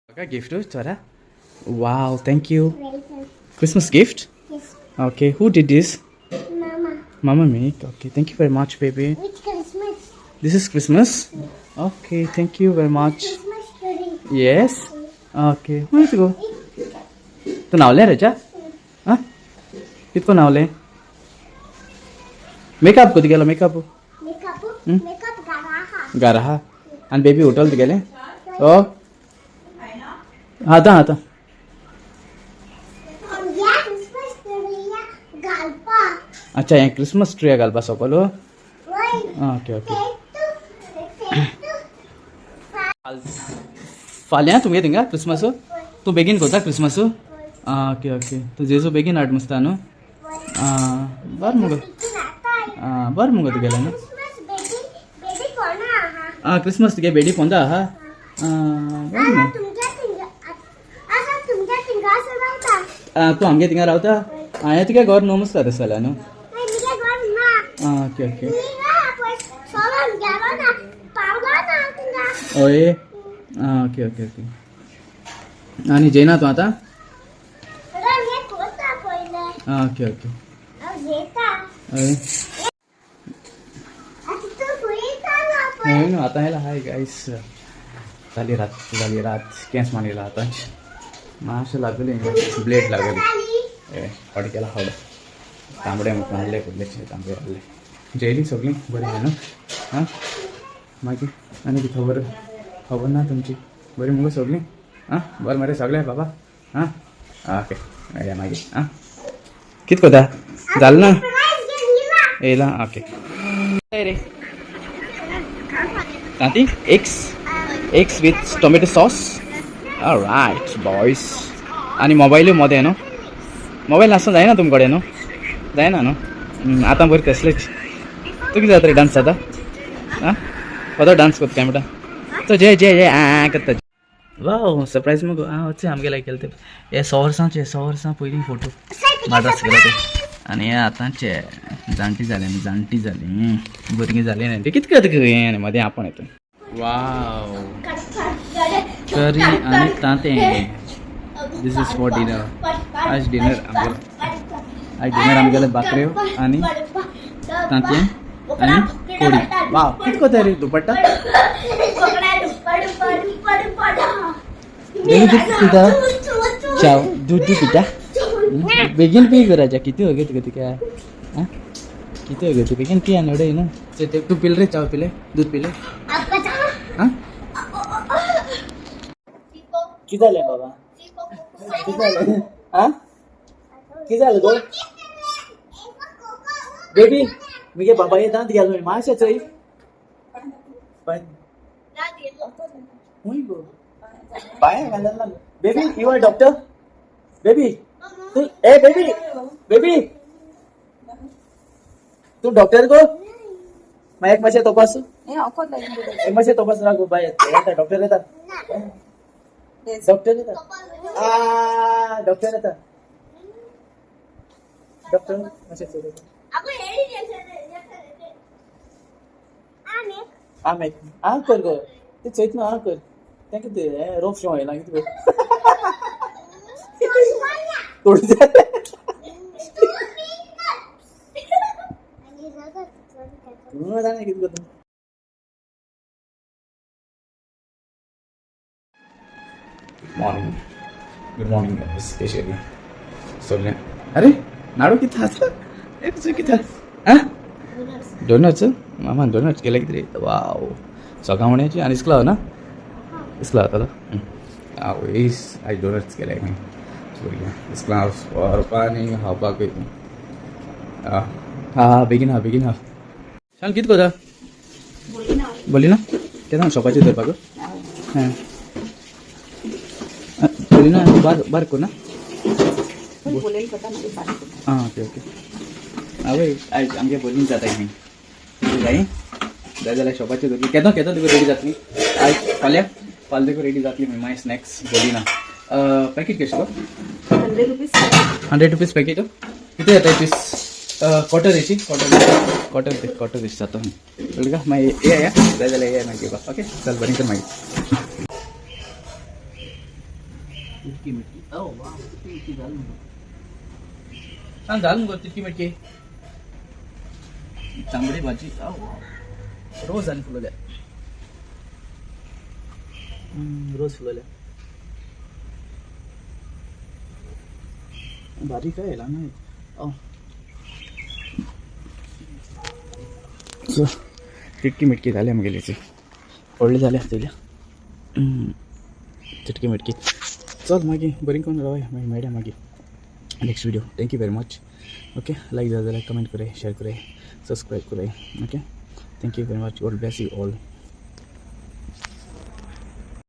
Gift छोरा. Wow, thank you. Christmas gift. Okay, who did this? Mama. Mama make. Okay, thank you very much, baby. Which Christmas? This is Christmas. Okay, thank you very much. Christmas tree. Yes. Okay, where to go? तूं न्हावलें रेचा? आं, कितको न्हावलें? Makeup को तुगेलो makeup? Makeup. Makeup घरा आहा. घरा आहा. आनी बेबी उठल तुगेलें? ओ आतां आतां. ह्या क्रिसमस ट्री घालपा. अच्छा, हें क्रिसमस ट्री घालपा सोकोल. वय. Okay okay. ते फाल्यां तुमगे थिंगा क्रिसमस? तूं बेगीन करता क्रिसमस? आं, ओके ओके. तूं जेजू बेगीन हाड मुसता न्हू. आं, बरें मुगो. आं, बरें मुगो तुगेलें न्हू. क्रिसमस बेबी बेबी कोणा आहा. आं, क्रिसमस तुगे बेडी पोंदा आहा. आं, बरें आसा मुगो. तुमच्या थिंगा, आसा तुमच्या थिंगा असं रावता. आं, तूं आमगे थिंगा रावता? हांवें तुगे घर न्हू मुसता तशें जाल्यार न्हू. मुगे घर ना. आं, ओके ओके. थिंगा पळय सोडून गेलो ना, पावलो ना थिंगा. हय, आं, ओके ओके ओके. आनी जेयना तूं आतां? हे कोता पयले. आं, ओके ओके. हांव जेता. हय. आतां तूं पळयता ना पळय. हय न्हू, आतां येयला. हाय गायस, जाली रात, जाली रात. केंस मारला आतां, मातशें लागली ब्लेड लागली. ए हड केला हड. तांबडे मारले, कुर्लेचे तांबडे मारले. जेयली सगळीं बरीं न्हू? आं, मागीर आनी कितें खबर? खबर ना तुमची? बरी मुगो सगळीं? आं, बरें मरे सगळें बाबा. आं, ओके, मेळया मागीर. आं, कितें करता? जालें ना? येयला. ओके रे. तांती, eggs, eggs with tomato sauce. Right boys. आनी मोबायलूय मदें न्हू? मोबायल नासतना जायना तुम कडेन न्हू? जायना न्हू? आतां बरें तसलेच. तूं कितें जाता रे? डांस जाता? आं, कसो डांस करता काय म्हणटा तो? जे जे जे आ करता. वाव, सरप्रायज मुगो. आं, वच आमगेले केले ते. हे 100 वर्सांचे, 100 वर्सां पयलीं फोटो माड्रास केले ते. आनी हे आतांचे. जाणटी जाली आमी, जाणटी जाली, भुरगीं जालीं न्ही. कितें करता हें मदें आपोण येता. वाव, करी आनी तांतें. This is for dinner. आज डिनर आमगेलो, आज डिनर आमगेले बाकऱ्यो आनी तांतयां आनी कोडी. वाव, कितें करता रे दुपट्टा? बेगीन दूद पिता, चाव दूध दूध पिता. बेगीन पी गो राजा. कितें हो गे तुका? तुका आं कितें हो गे? तूं बेगीन पी आनी उडय न्हू. तूं पिले रे? चाव पिले? दूध पिले? आं, कितें जालें बाबा? कितें जालें? आं, कितें जालें गो बेबी? मुगे बाबा दांत गेलो मातशें चोय. खंय गो पांय घालना. Baby, you are doctor baby तूं? ए बेबी, बेबी, तूं डॉक्टर गो? मागीर एक मातशें तपास, एक मातशें तपास ना गो बाय. येता डॉक्टर, येता डॉक्टर, येता. आ, डॉक्टर येता, डॉक्टर मातशें चोय. आं, मागीर आं कर गो ते चोयत न्हू. आं कर तें. कितें हें रोप शो येयला? कितें कर थोडी जालें. तूं जाणा कितें करता. मॉर्निंग, गुड मॉर्निंग स्पेशली सगळें. अरे नाडू कितें आसा? ए कितें आं, डोनट्स? मामान डोनट्स केले कितें? वाव, सकाळ म्हणयाची. आनी इस्कला ना, इस्कला वतालो. आवयस, आयज डोनट्स केले भुरग्यां इस्कला व्हरपा आनी खावपाकूय. आं हा, बेगीन हा, बेगीन हा. सांग, कितें करता? बोली ना, केन्ना शॉपाचेर धरपाक? हां, बोली ना, बार बार कर ना. आं, ओके ओके. आवय, आयज आमगे बोलीन जाता खंय जाय जाय जाल्यार शॉपाचेर धरली. केदो केदो तुका रेडी जातली आयज? फाल्यां, फाल्यां तुका रेडी जातली. मागीर स्नॅक्स बोली ना. पॅकेट कशें गो? 100 रुपीज. 100 rupees packet. कितें येता पीस? क्वॉर्टर हेची, क्वॉर्टर, क्वॉर्टर, क्वॉर्टर हेची जाता. कळ्ळें का? मागीर ये या, जाय जाल्यार ये मागीर घेवपाक. ओके, चल, बरें कर मागीर. तितकी मिटकी. ओ वा, तितकी मिटकी जाल मुगो. सांग जाल मुगो तितकी मिटकी. तांबडी भाजी. ओ वा, रोज आनी फुलवल्या. रोज फुलवल्या. बारीक काय येला नाही. ओ सो तिटकी मिटकी जाली आमगेलीची. व्हडली जाली आसतली तिटकी मिटकी. चल मागीर बरी करून रावया, मागीर मेळया मागीर next video. Thank you very much. Okay, like जाय जाल्यार कमेंट कराय, शेअर कराय, सबस्क्रायब कराय. Okay, thank you very much. God bless you all.